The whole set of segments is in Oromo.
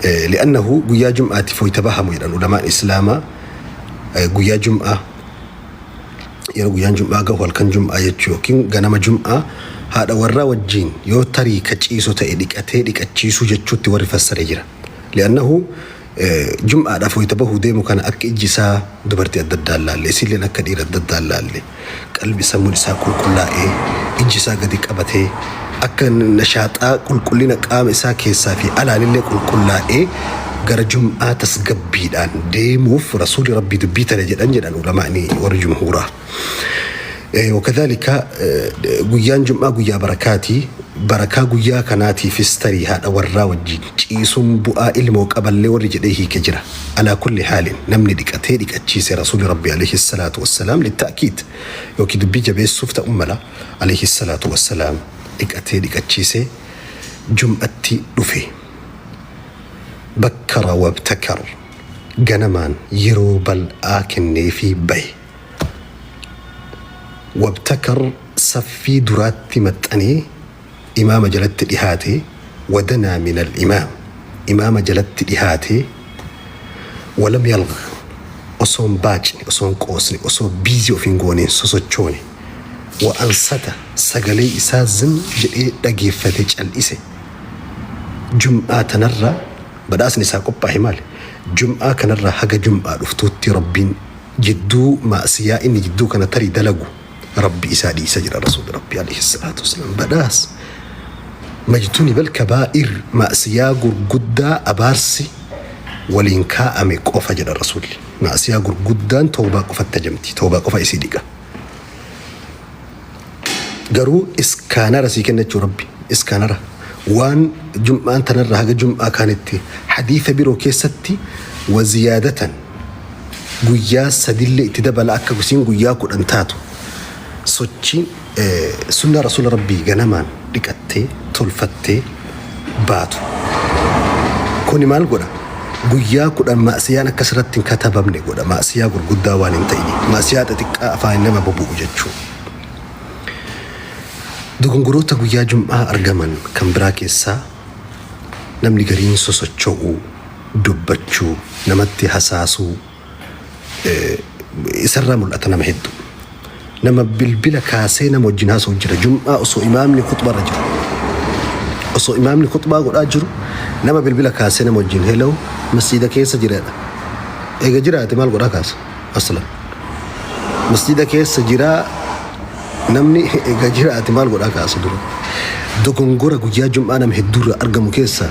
Li'annahu guyyaa jum'aatiif wayta bahamu jedhan ulamaan islaamaa guyyaa jum'aa yeroo guyyaan jum'aa gahu halkan jum'aa jechuu yookiin ganama jum'aa haadha warraa wajjiin yoo tarii ka ciisu ta'e dhiqatee dhiqachiisuu jechuutti warri fassare jira. Li'annahu jum'aadhaaf wayta bahuu deemu kana akka ijji isaa dubartii adda addaa hin laalle isiilleen akka dhiira adda addaa hin laalle qalbi sammuun isaa qulqullaa'ee ijji isaa gadi qabatee akka nashaaxaa qulqullina qaama isaa keessaa fi alaanillee qulqullaa'ee gara jum'aa tasgabbiidhaan deemuuf rasuuli rabbii dubbii tana jedhan jedhan ulamaa'ni warri jumhuuraa. Wakadhalika guyyaan jum'aa guyyaa barakaati. Barakaa guyyaa kanaatiifis tarii haadha warraa wajjin ciisuun bu'aa ilmoo qaballee warri jedhee hiike jira. Alaa kulli haalin namni dhiqatee dhiqachiise rasuuli rabbi alayhi salaatu wassalaam litta'kiid yookiin dubbii jabeessuuf ta'uu mala alayhi salaatu wassalaam dhiqatee dhiqachiise jum'atti dhufe. Bakkara wabtakar ganamaan yeroo bal'aa kenneefii bahe. Wabtakar saffii duraatti maxxanee imaama jalatti dhihaate, wadanaa minal imaam imaama jalatti dhihaate, walam yalgh osoo hin baacne, osoo hin qoosne, osoo biizii of hin goone, hin sosochoone, wa ansata sagalee isaa zim jedhee dhageeffate cal'ise. Jum'aa tanarraa badhaasni isaa qophaahe maali? Jum'aa kanarraa haga jum'aa dhuftuutti Rabbiin jidduu ma'siyaa inni jidduu kana tarii dalagu Rabbi isaa dhiisa jedha Rasuulli Rabbi alayhi salaatu wassalaam. Badhaas majtunibal kabaa'ir ma'siyaa gurguddaa abaarsi waliin kaa'ame qofa jedha Rasuulli. Ma'siyaa gurguddaan tawbaa qofatti hajamti. Tawbaa qofa isii dhiqa. Garuu iskaanara sii kenna jechuu Rabbi. Iskaanara. Waan jum'aan tanarra haga jum'aa kaanitti hadiisa biroo keessatti waziyaadatan guyyaa sadillee itti dabala akka isiin guyyaa 10 taatu sochiin sunnaa rasuula rabbii ganamaan dhiqattee tolfattee baatu. Kuni maal godha? Guyyaa 10 ma'siyaan akka sirratti hin katabamne godha. Ma'siyaa gurguddaa waan hin ta'ini. Ma'siyaa xixiqqaa afaan nama bobu'u jechuu. Dogongoroota guyyaa jum'aa argaman kan biraa keessaa namni gariin sosocho'uu, dubbachuu, namatti hasaasuu isarraa mul'ata nama hedduu. Nama bilbila kaasee nama wajjin haasa'u jira. Jum'aa osoo imaamni khuxbaarra jiru. Osoo imaamni khuxbaa godhaa jiru nama bilbila kaasee nama wajjin hello masjiida keessa jiradha. Eega jiraate maal godhaa kaasa? Aslan. Masjiida keessa jiraa namni eega jiraate maal godhaa kaasa dura? Dogongora guyyaa jum'aa nama hedduurraa argamu keessaa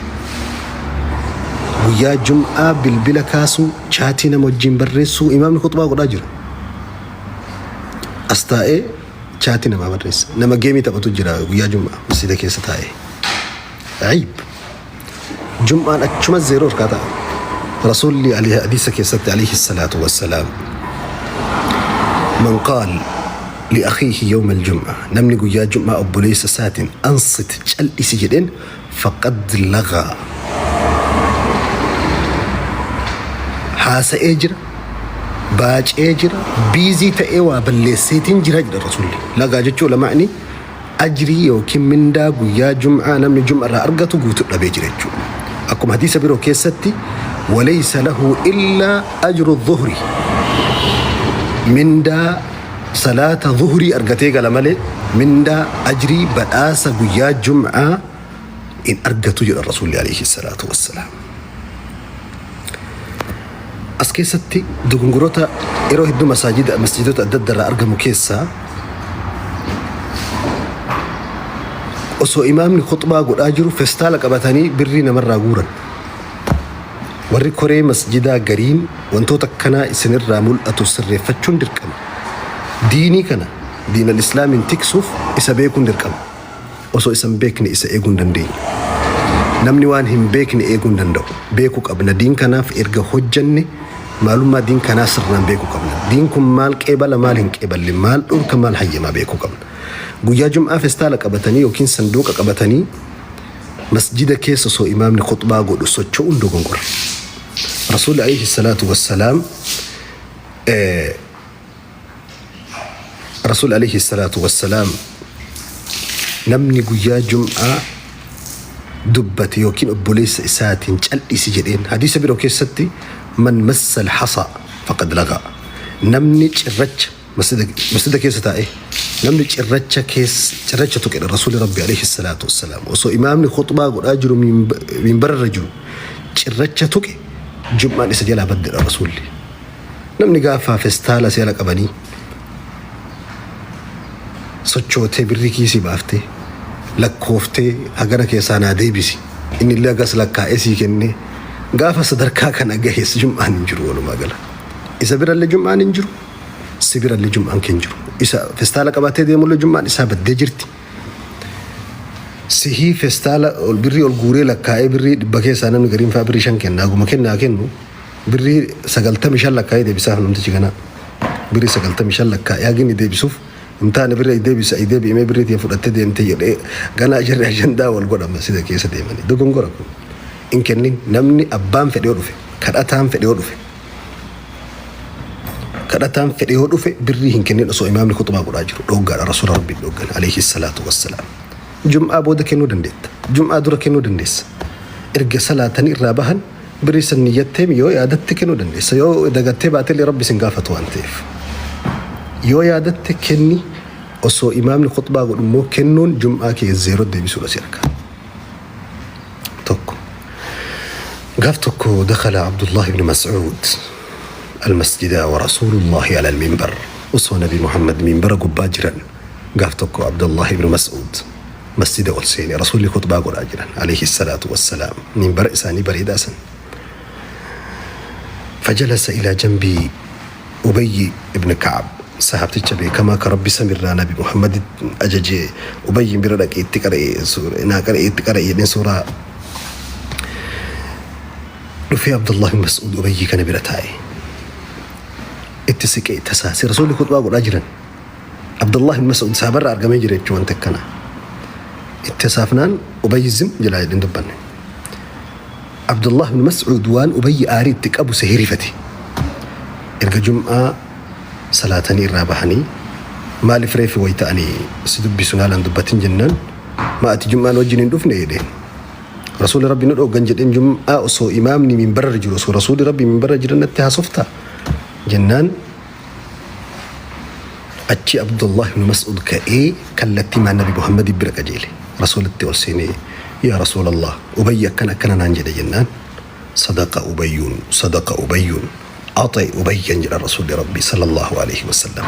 guyyaa jum'aa bilbila kaasuu, chaatii nama wajjin barreessuu imaamni khuxbaa godhaa jira. As taa'ee chaatii namaa barreessa. Nama geemii taphatu jira guyyaa jum'aa masjiida keessa taa'ee. Ayib. Jum'aan achuma zeeroo harkaa ta'a. Rasuulli hadiisa keessatti alayhi salaatu wassalaam man qaal liakhiihi yawma aljum'a namni guyyaa jum'aa obboleessa isaatiin ansit cal'isi jedheen faqad lagaa haasa'ee jira baacee jira biizii ta'ee waa balleesseetiin jira jedha rasuulli lagaa jechuu lamaani ajrii yookiin mindaa guyyaa jum'aa namni jum'a irraa argatu guutuu dhabee jira jechuudha. Akkuma hadiisa biroo keessatti walaysa lahu illaa ajru dhuhri mindaa salaata dhuhrii argatee gala malee mindaa ajrii badhaasa guyyaa jum'aa hin argatu jedha rasuulli alayhi salaatu wassalaam. As keessatti dogongoroota yeroo hedduu masaajida masjidota adda adda irraa argamu keessaa osoo imaamni khuxbaa godhaa jiru festaala qabatanii birrii namarraa guuran. Warri koree masjidaa gariin wantoota akkanaa isinirraa mul'atu sirreeffachuun dirqama. Diinii kana diinal islaamiin tiksuuf isa beekuun dirqama. Osoo isa hin beekne isa eeguu hin dandeenyu. Namni waan hin beekne eeguu hin danda'u. Beekuu qabna. Diin kanaaf erga hojjanne maalummaa diin kanaa sirnaan beekuu qabna. Diin kun maal qeebala maal hin qeeballe maal dhorka maal hayyamaa beekuu qabna. Guyyaa jum'aa festaala qabatanii yookiin sanduuqa qabatanii masjida keessa osoo imaamni khuxbaa godhu socho'uun dogongora. Rasuulli alayhi salaatu wassalaam Rasuul alayhi salaatu wassalaam namni guyyaa jum'aa Dubbate yookiin obboleessa isaatiin cal'isi jedheen. Hadiisa biroo keessatti man massal hasaa faqad lagaa. Namni cirracha masjida keessa taa'e, namni cirracha keessa cirracha tuqedha Rasuulli Rabbi alayhi salaatu wassalaam. Osoo imaamni khuxbaa godhaa jiru, minbararra jiru, cirracha tuqe, jum'aan isa jalaa baddedha Rasuulli. Namni gaafa festaala seera qabanii sochootee birrii kiisii baaftee lakkooftee hagana keessaa naa deebisi, inni illee hagas lakkaa'ee sii kennee, gaafa sadarkaa kana gahes jum'aan hin jiru. Walumaa gala isa birallee jum'aan hin jiru, si birallee jum'aan kee hin jiru. Isa festaala qabatee deemullee jum'aan isaa baddee jirti. Sihii festaala ol birrii ol guuree lakkaa'ee birrii 100 keessaa namni gariin fa'aa birrii 5 kenna. Haguma kennaa kennu birrii 95 lakkaa'ee deebisaaf. Namtichi kanaa birrii 95 lakkaa'ee hagi inni deebisuuf hin taane, birrii deebisa, deebi'imee birrii tiyya fudhattee deemte jedhee ganaa jarri ajandaa wal godhama sida keessa deemanii. Dogongora kun. Hin kennin. Namni abbaan fedhe yoo dhufe, kadhataan fedhe yoo dhufe, kadhataan fedhe yoo dhufe, birrii hin kennin osoo imaamni khuxbaa godhaa jiru. Dhoggaadha. Rasuula Rabbii dhoggan alayhi salaatu wassalaam. Jum'aa booda kennuu dandeetta, jum'aa dura kennuu dandeessa, erga salaatanii irraa bahan birrii san niyyattee yoo yaadatte kennuu dandeessa. Yoo dagattee baatellee Rabbi sin gaafatu waan ta'eef, yoo yaadatte kenni. Osoo imaamni khuxbaa godhu immoo kennuun jum'aa kee zeeroo deebisuudha si harka. Tokko gaaf tokko dakhala Abdullah ibn Mas'ud المسجد ورسول الله على المنبر. Osoo Nabi Muhammad minbara gubbaa jiran gaaf tokko Abdullah ibn Mas'ud masjida ol seene. Rasuulli khutbaa godhaa jiran alayhi salaatu wassalaam minbara isaanii bareedaa san. فجلس إلى جنب أبي بن كعب, sahabticha beekamaa ka Rabbi samirraa Nabi Muhammad ajaje. Ubayyin bira dhaqee itti qara'e, naa qara'e, itti qara'e jedheen suuraa. Dhufee Abdullah bin Mas'ud Ubayyi kana bira taa'e, itti siqee tasaase. Rasuulli khutbaa godhaa jiran. Abdullah bin Mas'ud saabarra argamee jira jechuun wanta akkana itti tasaafnaan Ubayyi zim jalaa jedheen dubbanne. Abdullah bin Mas'ud waan Ubayyi aarii itti qabu se hirifate. Erga jum'aa salaatanii irraa bahanii, maaliif reefi wayita ani si dubbisu haalaan dubbatin jennaan, ma ati jum'aan wajjin hin dhufne jedheen. Rasuulli Rabbi nu dhooggan jedheen. Jum'aa osoo imaamni minbarra jiru, osoo Rasuulli Rabbi minbarra jiran natti haasoftaa jennaan, achi Abdullah ibn Mas'ud ka'ee kallattii maan Nabi Muhammad bira qajeele. Rasuulitti ol seenee, yaa Rasuulallah, Ubayyi akkana akkana naan jedhe jennaan, sadaqa Ubayyuun, sadaqa Ubayyuun, axi Ubayyan jedha Rasuulli Rabbi sallallahu alaihi wasallam.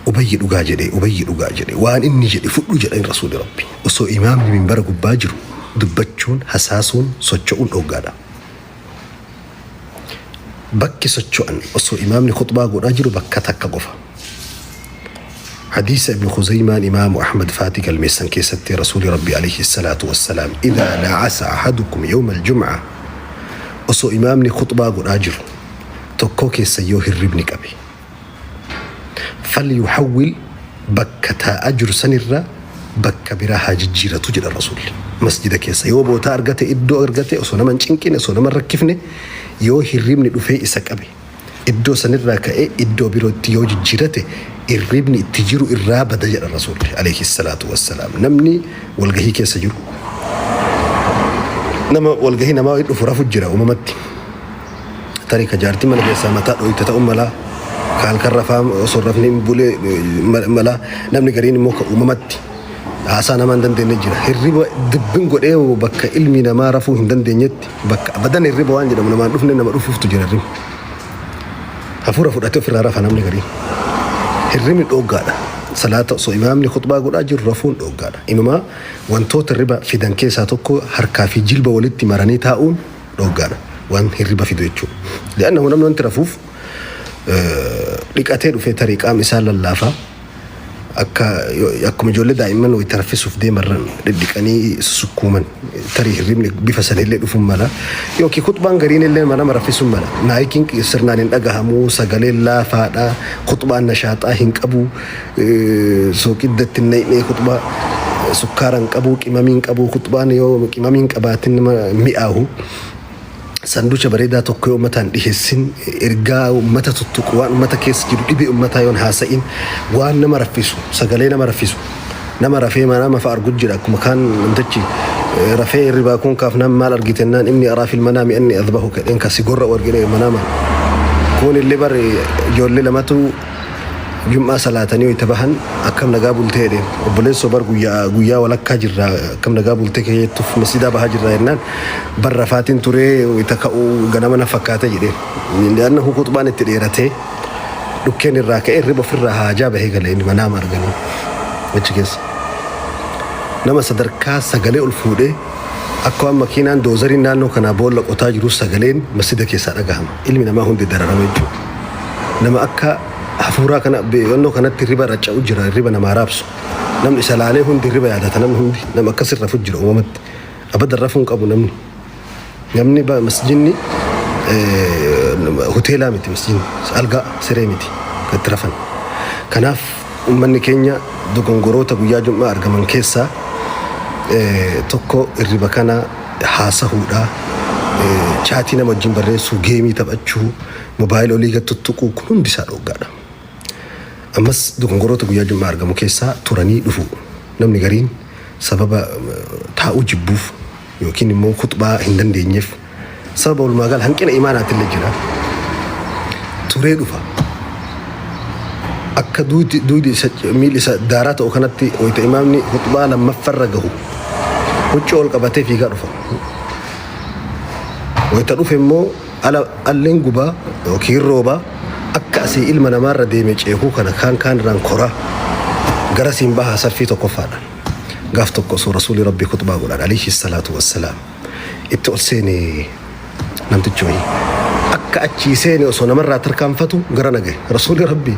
Ubayyi dhugaa jedhe, Ubayyi dhugaa jedhe, waan inni jedhe fudhu jedhan Rasuulli Rabbi. Osoo imaamni minbara gubbaa jiru dubbachuun, hasaasuun, socho'uun dhoggaadha. Bakki socho'an osoo imaamni khutbaa godhaa jiru bakka takka qofa. حديث ابن خزيمة إمام أحمد فاتك الميسان كيستي رسول ربي عليه الصلاة والسلام إذا نعس أحدكم يوم الجمعة, osoo imaamni khutbaa godhaa jiru tokkoo keessa yoo hirribni qabe, فليحول, bakka taa'aa jiru sanirraa bakka biraa haa jijjiiratu jedha Rasuulli. Masjida keessa yoo bootaa argate, iddoo argate, osoo nama hin cinqine, osoo nama hin rakkifne, yoo hirribni dhufee isa qabe, iddoo sanirraa ka'ee iddoo birootti yoo jijjiirate hirribni itti jiru irraa bada jedha Rasuulli alayhi salaatu wassalaam. Namni walgahii keessa jiru, nama walgahii namaa dhufu rafu jira uumamatti. Tarii ka jaartii mana keessaa mataa dhoyte ta'uu mala, ka halkan rafaa osoo rafni hin bulee mala. Namni gariin immoo ka uumamatti haasaa namaa hin dandeenye jira. Hirriba dubbin godhee bakka ilmi namaa rafuu hin dandeenyetti, bakka abadan hirriba waan jedhamu namaan dhufne, nama dhufuuftu jira hirribni. Hafuura fudhatee ofirraa rafa namni gariin. Hirribni dhooggaadha. Salaata osoo imaamni khutbaa godhaa jiru rafuun dhooggaadha. Inumaa wantoota hirriba fidan keessaa tokko harkaa fi jilba walitti maranii taa'uun dhooggaadha. Waan hirriba fidu jechuudha. Li'annahu namni wanti rafuuf dhiqatee dhufee tarii qaamni isaa lallaafaa, akka akkuma ijoollee daa'imman wayita raffisuuf deemarran dhidhiqanii sukkuuman, tarii hirribni bifa sanillee dhufuun mala, yookiin khutbaan gariin illee nama raffisuun mala. Maayikiin sirnaan hin dhagahamu, sagaleen laafaadha, khutbaan nashaaxaa hin qabu, sooqiddatti hin naqnee, khutbaa sukkaara hin qabu, qimamii hin qabu. Khutbaan yoo qimamii hin qabaatin nama mi'aahu. Sanduucha bareedaa tokko yoo uummataan dhiheessin, ergaa uummata tuttuqu, waan uummata keessa jiru, dhibee uummataa yoon haasa'in, waan nama raffisu, sagalee nama raffisu, nama rafee nama fa'a argu jira. Akkuma kaan namtichi Rafee hirribaa kun kaafnaan maal argitennaan inni araa fil manaami anni adbahu kedheen kasi gorra'u argine manaama. Kun illee bar ijoollee lamatu jum'aa salaatanii wayita bahan akkam nagaa bultee jedheen. Obboleessoo bar guyyaa guyyaa walakkaa jirra akkam nagaa bultee keeyyeettuuf masjidaa bahaa jirra jennaan bar rafaatiin turee wayita ka'uu ganama na fakkaate jedheen. Li'annahu khuxbaan itti dheeratee dhukkeen irraa ka'ee hirriba ofirraa haajaa bahee gale inni manaama arganii achi keessa. Nama sadarkaa sagalee ol fuudhee akka waan makiinaan doozariin naannoo kanaa boolla qotaa jiru sagaleen masjida keessaa dhagahama. Ilmi namaa hundi dararama jechuudha. Nama akka hafuuraa kana beekannoo kanatti hirriba racca'u jira hirriba namaa raabsu. Namni isa laalee hundi hirriba yaadata namni hundi nama akkas rafu jira uumamatti. Abadan rafuu hin qabu namni. Namni masjidni hoteelaa miti masjidni algaa siree miti kan itti rafan. Kanaaf uummanni keenya dogongoroota guyyaa jum'aa argaman keessaa tokko hirriba kana haasahuudha. Chaatii nama wajjin barreessuu, geemii taphachuu, mobaayila olii gad tuttuquu kun hundi isaa dhoggaadha. Ammas dogongoroota guyyaa jum'aa argamu keessaa turanii dhufu. Namni gariin sababa taa'uu jibbuuf yookiin immoo khuxbaa hin dandeenyeef sababa walumaa gala hanqina imaanaatillee jira. Turee dhufa. Akka duudi duudi isa miilli isa daaraa ta'u kanatti wayita imaamni khuxbaa lammaffarra gahu huccuu ol qabatee fiigaa dhufa. Wayita dhufe immoo ala alleen gubaa yookiin roobaa akka asii ilma namaarra deeme ceekuu kana kaan kaan irraan koraa gara siin bahaa saffii tokkoffaadha. Gaaf tokko osoo rasuulli rabbii khuxbaa godhan alayhi salaatu wassalaam itti ol seene namtichi wayii. Akka achii seene osoo namarraa tarkaanfatu gara nagaye. Rasuulli rabbii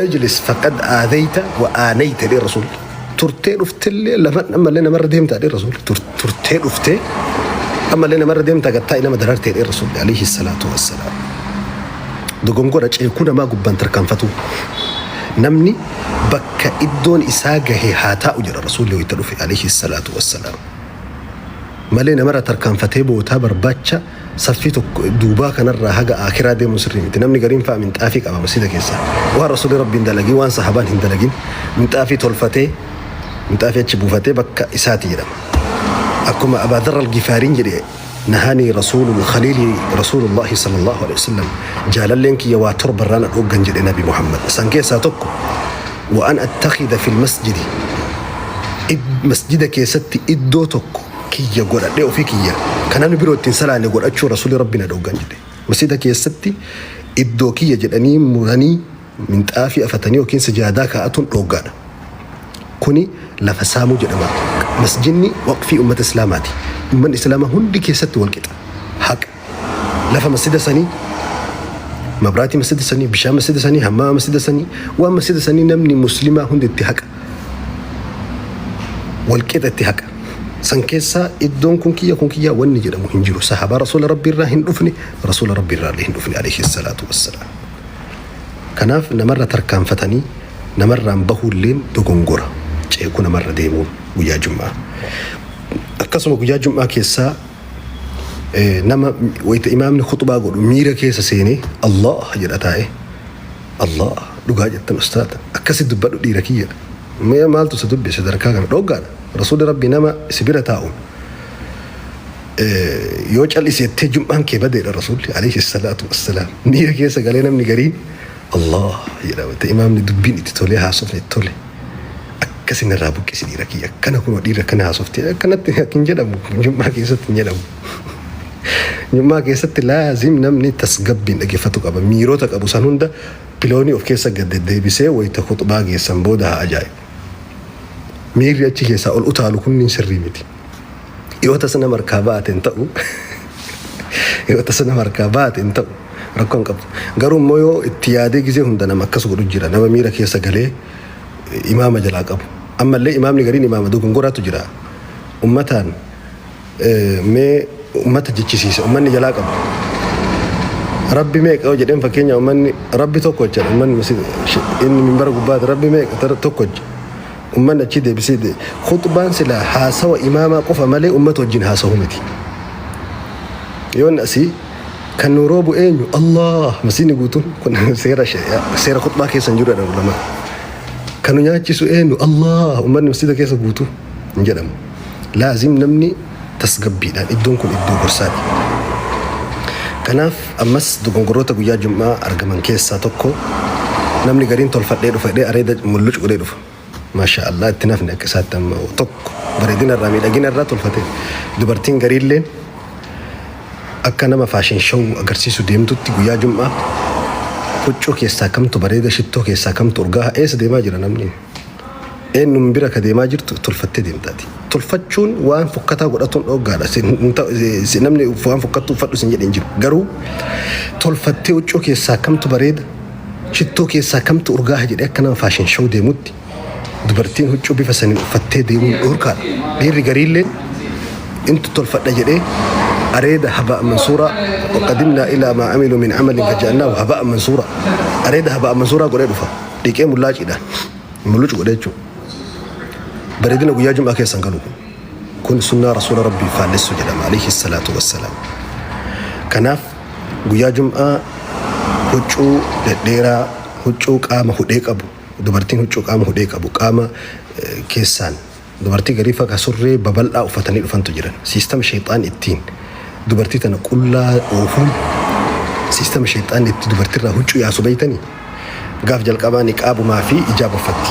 ijlis faqad aadayta wa aanayta jedhee rasuulli. Turtee dhuftellee lama ammallee namarra deemta jedhee rasuulli. Turtee dhuftee ammallee namarra deemta gattaa'i nama dararte jedhee rasuulli alayhi salaatu wassalaam. Dogongora ceekuu namaa gubbaan tarkaanfatu. Namni bakka iddoon isaa gahe haa taa'u jedha rasuulli wayita dhufe alayhi salaatu wassalaam. Malee namarra tarkaanfatee bootaa barbaacha saffii tokko duubaa kanarraa haga akiraa deemuun sirrii miti. Namni gariin fa'a minxaafii qaba masjida keessaa. Waan rasuulli rabbiin dalagin waan sahabaan hin dalagin minxaafii tolfatee minxaafii achi buufatee bakka isaati jedhama. Akkuma Abaa Dharr al-Gifaariin jedhe nahaanii rasuulul khaliili rasuulullahi sallallahu alaihi wasallam jaalalleen kiyya waa torba irraa na dhooggan jedhe Nabi Muhammad. San keessaa tokko wa an attakhidha fil masjidi masjida keessatti iddoo tokko kiyya godhadhee ofii kiyya kan namni biroo ittiin salaanne godhachuu rasuulli rabbi na dhooggan jedhe. Masjida keessatti iddoo kiyya jedhanii muranii minxaafii afatanii yookiin sijaadaa kaa'atuun dhooggaadha. Kuni lafa saamuu jedhama. Masjidni waqfii ummata Islaamaati. Ummanni Islaamaa hundi keessatti wal qixa. Haqa. Lafa masjida sanii, mabraatii masjida sanii, bishaan masjida sanii, hammaama masjida sanii, waan masjida sanii namni muslimaa hundi itti haqa. Wal qixa itti haqa. San keessaa iddoon kun kiyya kun kiyya wanni jedhamu hin jiru. Sahabaa rasuula rabbii irraa hin dhufne, rasuula rabbii irraa illee hin dhufne alayhi salaatu wassalaam. Kanaaf namarra tarkaanfatanii namarraan bahuulleen dogongora ceekuu namarra deemuun guyyaa jum'aa. Akkasuma guyyaa jum'aa keessaa nama wayita imaamni khuxbaa godhu miira keessa seenee Allah jedha taa'ee Allah dhugaa jettan ustaata akkasi dubbadhu dhiira kiyya. Mee maaltu isa dubbise sadarkaa kana dhoggaadha. Rasuulli rabbii nama si bira taa'uun yoo callisettee jum'aan kee badeedha rasuulli alayhi salaatu wassalaam. Miira keessa galee namni gariin Allah jedha wayita imaamni dubbiin itti tolee haasofni itti tole. Akkasin irraa buqqisi dhiira kiyya akkana kunoo dhiira akkana haasofte akkanatti hin jedhamu jum'aa keessatti hin jedhamu. Jum'aa keessatti laazim namni tasgabbiin dhaggeeffatu qaba. Miirota qabu san hunda piloonii of keessa gad deddeebisee wayita khuxbaa geessan booda haa ajaa'ibu. Miirri achi keessaa ol utaalu kunniin sirrii miti. Yoo tasa nama harkaa baate hin ta'u. Yoo tasa nama harkaa baate hin ta'u. Rakkoo hin qabu. Garuu immoo yoo itti yaadee gizee hunda nama akkas godhu jira. Nama miira keessa galee imaama jalaa qabu. Ammallee imaamni gariin imaama dogongoraatu jira. Ummataan mee ummata jechisiisa. Ummanni jalaa qabu. Rabbi meeqa yoo jedheen fakkeenya ummanni rabbi tokko jedha. Ummanni inni minbara gubbaati rabbi meeqa tokko jedha. Ummanni achii deebisee khuxbaan silaa haasawa imaamaa qofa malee ummata wajjin haasawu miti. Yoon asii kan nu roobu eenyu Allah masiini guutuun kun seera seera khuxbaa keessa hin jiru jedhan ulamaa. Kan nu nyaachisu eenyu Allah ummanni masjida keessa guutuu hin jedhamu. Laazim namni tasgabbiidhaan iddoon kun iddoo gorsaati. Kanaaf ammas dogongoroota guyyaa Jum'aa argaman keessaa tokko namni gariin tolfadhee dhufa jedhee areeda mulluc godhee dhufa. Maashaa Allah itti nafni akka isaatti amma tokko bareedina irraa miidhagina irraa tolfate. Dubartiin gariilleen akka nama fashion show agarsiisu deemtutti guyyaa Jum'aa huccuu keessaa kamtu bareeda, shittoo keessaa kamtu urgaaha, eessa deemaa jira namni? Eenyuun bira ka deemaa jirtu tolfattee deemtaati. Tolfachuun waan fokkataa godhatuun dhooggaadha. Namni waan fokkattuu uffadhu sin jedhe hin jiru. Garuu tolfattee huccuu keessaa kamtu bareeda, shittoo keessaa kamtu urgaaha jedhee akka nama fashion show deemutti dubartiin huccuu bifa saniin uffattee deemuun dhoorkaadha. Dhiirri gariilleen intu tolfadha jedhee areeda habaa mansuuraa, وقدمنا إلى ما عملوا من عمل فجعلناه هباء منثورا, areeda هباء منثورا godhee dhufa. Dhiqee mullaaciidhaan mullucu godhee jechuudha. Bareedina guyyaa Jum'aa keessan galu kun. Kun sunnaa Rasuula Rabbii faallessu jedhama عليه الصلاة والسلام. Kanaaf guyyaa Jum'aa huccuu dhedheeraa, huccuu qaama hudhee qabu, dubartiin huccuu qaama hudhee qabu, qaama keessaan dubartii garii fakka surree babal'aa uffatanii dhufantu jiran. System sheexaan ittiin dubartii tana qullaa oofuun, system sheexaan itti dubartiirraa huccuu yaasu beeytanii, gaaf jalqabaa niqaabumaa fi ijaaba uffatti.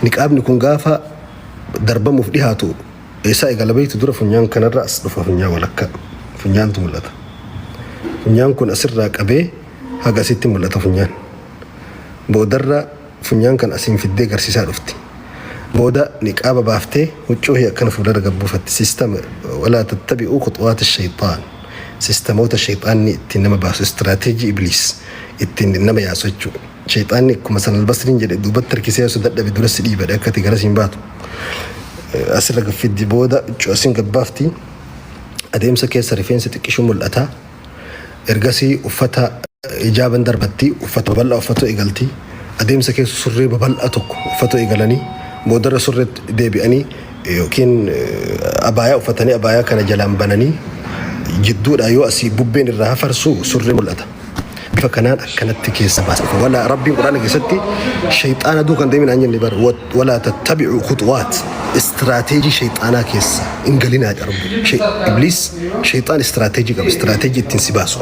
Niqaabni kun gaafa darbamuuf dhihaatu eessaa eegala beeytu? Dura funyaan kanarra as dhufa, funyaan walakkaa funyaantu mul'ata. Funyaan kun asirraa qabee haga asitti mul'ata funyaan. Boodarra funyaan kan asiin fiddee garsiisaa dhufti. Booda niqaaba baaftee huccuu akkana fuuldura gabbuufatti. System ولا تتبعوا خطوات الشيطان. Systemoota shayxaanni ittiin nama baasu, istiraateejii ibliis ittiin nama yaasu jechuudha. Shayxaanni akkuma san albasriin jedhe duubatti harkisee osoo dadhabe dura si dhiibadhe akka ati gara siin baatu. Asirra gaffiddi, booda huccuu asiin gabbaafti. Adeemsa keessa rifeensi xiqqishuu mul'ata. Ergasii uffata ijaaban darbatti, uffata babal'aa uffatu eegalti. Adeemsa keessa surree babal'aa tokko uffatu eegalanii boodarra surree deebi'anii yookiin abaayaa uffatanii abaayaa kana jalaan bananii jidduudha yoo asii bubbeen irraa hafarsu surree mul'ata. Bifa kanaan akkanatti keessa baasa. Wala Rabbiin Quraana keessatti shayxaana duukan deemin an jenne bara, ولا تتبعوا خطوات, istiraateejii shayxaanaa keessa hin galinaa jedha Rabbi. Ibliis shayxaan istiraateejii qaba, istiraateejii ittiin si baasu.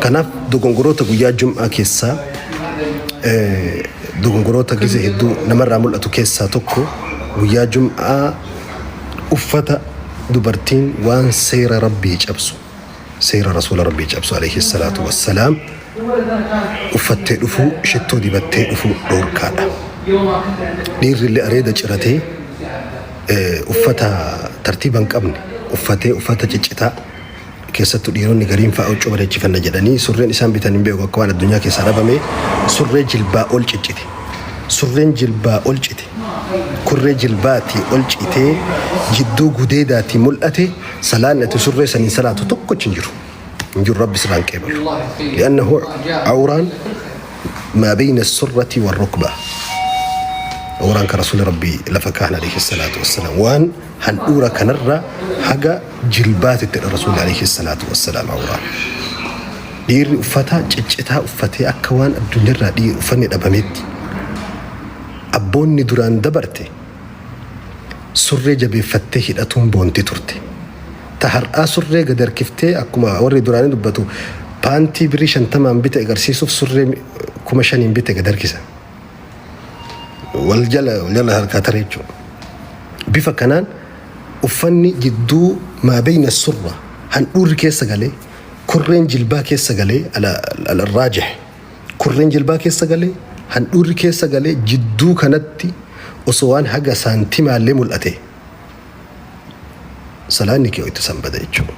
Kanaaf dogongoroota guyyaa Jum'aa keessaa, dogongoroota gizee hedduu namarraa mul'atu keessaa tokko guyyaa Jum'aa uffata dubartiin waan seera Rabbii cabsu, seera Rasuula Rabbii cabsu عليه الصلاة والسلام uffattee dhufuu, shittoo dibattee dhufuu dhoorkaadha. Dhiirri illee areeda ciratee uffata tartiiba hin qabne uffatee, uffata ciccitaa, keessattuu dhiironni gariin fa'a huccuu bareechifanna jedhanii surreen isaan bitan hin beeku, akka waan addunyaa keessaa dhabame surree jilbaa ol ciccite. Surreen jilbaa ol cite, kurree jilbaatii ol citee jidduu gudeedaatii mul'ate, salaanni ati surree saniin salaatu tokkochi hin jiru. Hin jiru, Rabbi sirraan qeebalu. لأنه عوران ما بين السرة والركبة, awraan ka Rasuuli Rabbii lafa kaan عليه الصلاة والسلام waan handhuura kanarra haga jilbaatitti dha Rasuuli عليه الصلاة والسلام awraan. Dhiirri uffata ciccitaa uffatee akka waan addunyaarraa dhiirri uffanni dhabametti. Abboonni duraan dabarte surree jabeeffattee hidhatuun boonti turte. Ta har'aa surree gad harkiftee akkuma warri duraanii dubbatu paantii birrii 50n bite agarsiisuuf surree 5,000n bite gad harkisa. Wal jala wal jala harkaa tare jechuudha. Bifa kanaan uffanni jidduu ما بين السرة handhuurri keessa galee, kurreen jilbaa keessa galee, الراجح kurreen jilbaa keessa galee, handhuurri keessa galee, jidduu kanatti osoo waan haga saantimaallee mul'ate salaanni kee itti sanbada jechuudha.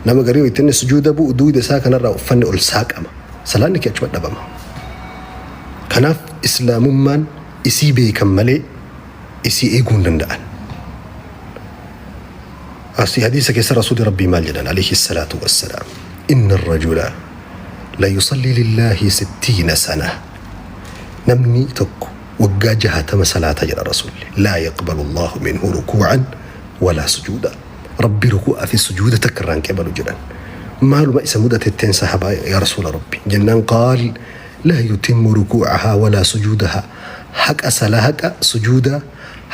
Nama garii itti inni sujuuda bu'u duuda isaa kanarraa uffanni ol saaqama. Salaanni kee achuma dhabama. Kanaaf Islaamummaan isii beekan malee isii eeguu hin danda'an. Asii hadiisa keessa Rasuulli Rabbii maal jedhan عليه الصلاة والسلام? إن الرجل ليصلي لله 60 سنة. Namni tokko waggaa 60 salaata jedha Rasuulli. لا يقبل الله منه ركوعا ولا سجودا. Rabbi rukuu'aa fi sujuuda takka irraa hin qeebalu jedhan. Maaluma isa mudatetteen sahabaa yaa Rasuula Rabbi? Jennaan قال لا يتم ركوعها ولا سجودها. Haqa sala haqa sujuuda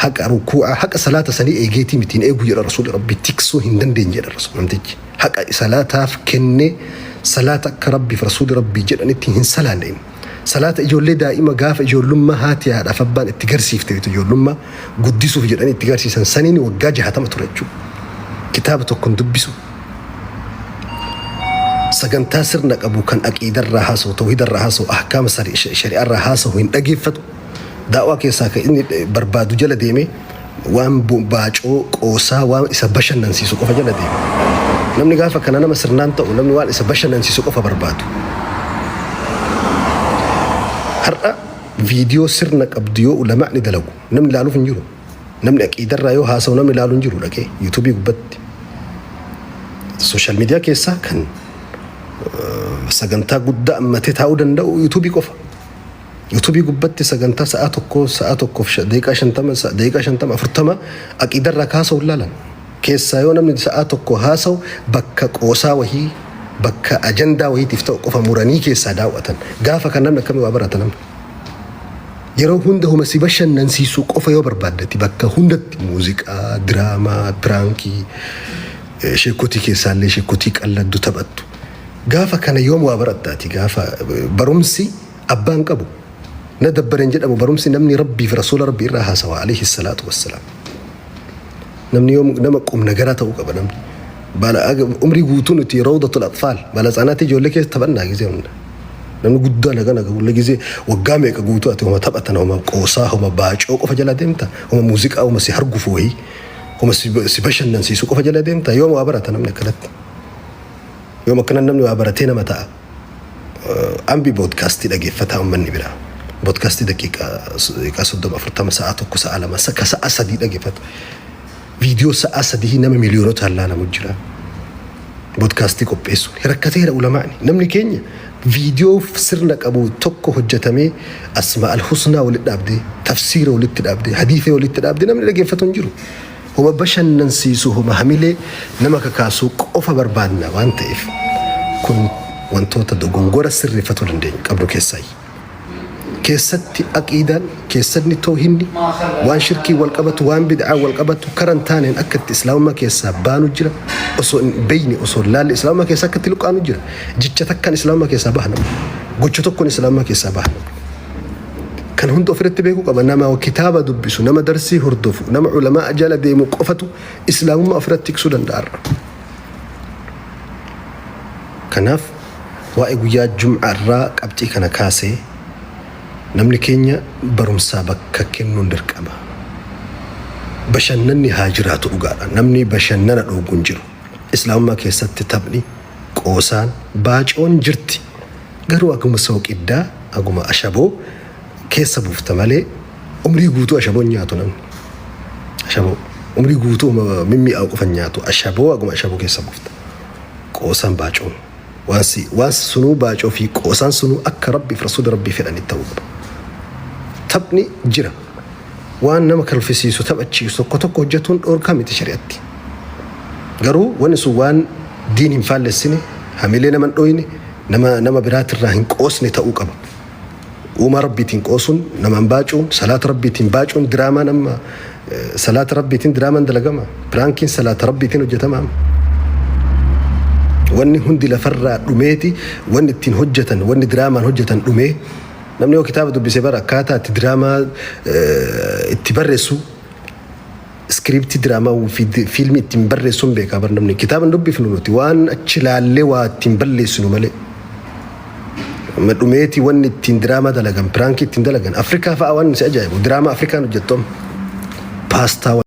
Haqa rukuu'aa, haqa salaata sanii eegeetii miti, hin eegu jedha Rasuulli Rabbii, tiksuu hin dandeenye jedha Rasuul namtichi. Haqa salaataaf kennee salaata akka Rabbiif Rasuulli Rabbii jedhanitti hin salaanne inni. Salaata ijoollee daa'ima gaafa ijoollummaa haati haadhaaf abbaan itti garsiifte beektu ijoollummaa guddisuuf jedhanii itti garsiisan saniin waggaa 60 ture jechuudha. Kitaaba tokko hin dubbisu. Sagantaa sirna qabu kan aqiidarraa haasa'u, tawhiidarraa haasa'u, ahkaama shari'aarraa haasa'u hin dhageeffatu. Daawaa keessaa kan inni barbaadu jala deemee waan baacoo, qoosaa, waan isa bashannansiisu qofa jala deema. Namni gaafa kana nama sirnaan ta'u namni waan isa bashannansiisu qofa barbaadu. Har'a viidiyoo sirna qabdu yoo ulamaa'ni dalagu namni ilaaluuf hin jiru. Namni aqiidarraa yoo haasa'u namni ilaalu hin jiru dhaqee yuutuubii gubbatti. Sooshaal miidiyaa keessaa kan sagantaa guddaa ammatee taa'uu danda'u yuutuubii qofa. Yuutuubii gubbatti sagantaa sa'a tokkoo, sa'a tokkoof daqiiqaa 50, daqiiqaa 50, 40 aqiidarraa kaasa'u hin laalan. Keessaa yoo namni sa'a tokko haasa'u bakka qoosaa wahii, bakka ajandaa wahiitiif ta'u qofa muranii keessaa daawwatan. Gaafa kan namni akkamii waa barata namni? Yeroo hunda homa si bashannansiisu qofa yoo barbaaddati bakka hundatti muuziqaa, diraamaa, piraankii, sheekotii keessaallee sheekotii qalladdu taphattu. Gaafa kana yoom waa barattaati? Gaafa barumsi abbaan qabu na dabbaren jedhamu barumsi namni Rabbii fi Rasuula Rabbii irraa haasawa alayhi salaatu wassalaam. Namni yoom nama qubna garaa ta'uu qaba namni. Bala umrii guutuu nuti rawdatul atfaal bala tsanaatti ijoollee keessa taphannaa gizee hunda. Namni guddaan hagana gahulle gizee waggaa meeqa guutuu ati homa taphatan, homa qoosaa, homa baacoo qofa jala deemta, homa muuziqaa, homa si hargufu wayii, homa si bashannansiisu qofa jala deemta. Yoom waa barata namni akkanatti? Yoom akkana namni waa baratee nama ta'a? Ambi boodkaastii dhageeffataa uummanni biraa. Boodkaastii daqiiqaa 30, 40, sa'a 1, sa'a 2, ka sa'a 3 dhageeffatu. Viidiyoo sa'a 3 nama miiliyoonotaan laalamu jira. Boodkaastii qopheessuun rakkateera ulamaani. Namni keenya viidiyoo sirna qabu tokko hojjetamee asmaa al-husnaa walitti dhaabdee, tafsiira walitti dhaabdee, hadiisee walitti dhaabdee namni dhageeffatu hin jiru. Homa bashannansiisu, homa hamilee nama kakaasuu qofa barbaadna waan ta'eef kun wantoota dogongora sirreeffatuu dandeenyu qabnu keessaayi. Keessatti aqiidaan, keessatti toohinni, waan shirkii wal qabatu, waan bid'aa wal qabatu karan taaneen akka itti islaamummaa keessaa baanu jira. Osoo hin beeyne, osoo hin laalle islaamummaa keessaa akka itti luqqaanu jira. Jecha takkaan islaamummaa keessaa baha namni. Gocha tokkoon islaamummaa keessaa baha namni. Kan hunda ofirratti beekuu qaba. Nama kitaaba dubbisu, nama darsii hordofu, nama ulamaa jala deemu qofatu islaamummaa ofirratti tiksuu danda'a. Kanaaf waa'ee guyyaa jum'aa irraa qabxii kana kaasee namni keenya barumsaa bakka kennuun dirqama. Bashannanni haa jiraatu dhugaadha. Namni bashannana dhoogu hin jiru. Islaamummaa keessatti taphni, qoosaan, baacoon jirti. Garuu aguma sooqiddaa, aguma ashaboo keessa buufta malee umrii guutuu ashaboo hin nyaatu namni. Ashaboo umrii guutuu mimmi'aawu qofa hin nyaatu. Ashaboo aguma ashaboo keessa buufta. Qoosaan, baacoon. Waan si waan sunuu baacoo fi qoosaan sunuu akka Rabbiif Rasuulli Rabbii fedhanitti ta'uu qaba. Taphni jira. Waan nama kalfisiisu, taphachiisu tokko tokko hojjetuun dhoorkaa miti shari'atti. Garuu wanni sun waan diin hin faallessine, hamilee nama hin dhooyne, nama biraatirraa hin qoosne ta'uu qaba. Uumaa Rabbiitiin qoosuun, namaan baacuun, salaata Rabbiitiin baacuun, diraamaan amma salaata Rabbiitiin diraamaan dalagama. Piraankiin salaata Rabbiitiin hojjetama. Wanni hundi lafarraa dhumeeti wanni ittiin hojjetan, wanni diraamaan hojjetan dhumee. Namni yoo kitaaba dubbise bara akkaataa itti diraamaa itti barreessu, iskiriiptii diraamaa fi fiilmii ittiin barreessuun beekaa bar namni. Kitaaba hin dubbifnu nuti, waan achi laallee waa ittiin balleessinu malee. Amma dhumeeti wanni ittiin diraamaa dalagan, piraankii ittiin dalagan. Afrikaa fa'a waan si ajaa'ibu diraamaa Afrikaan hojjettu amma. Paastaa.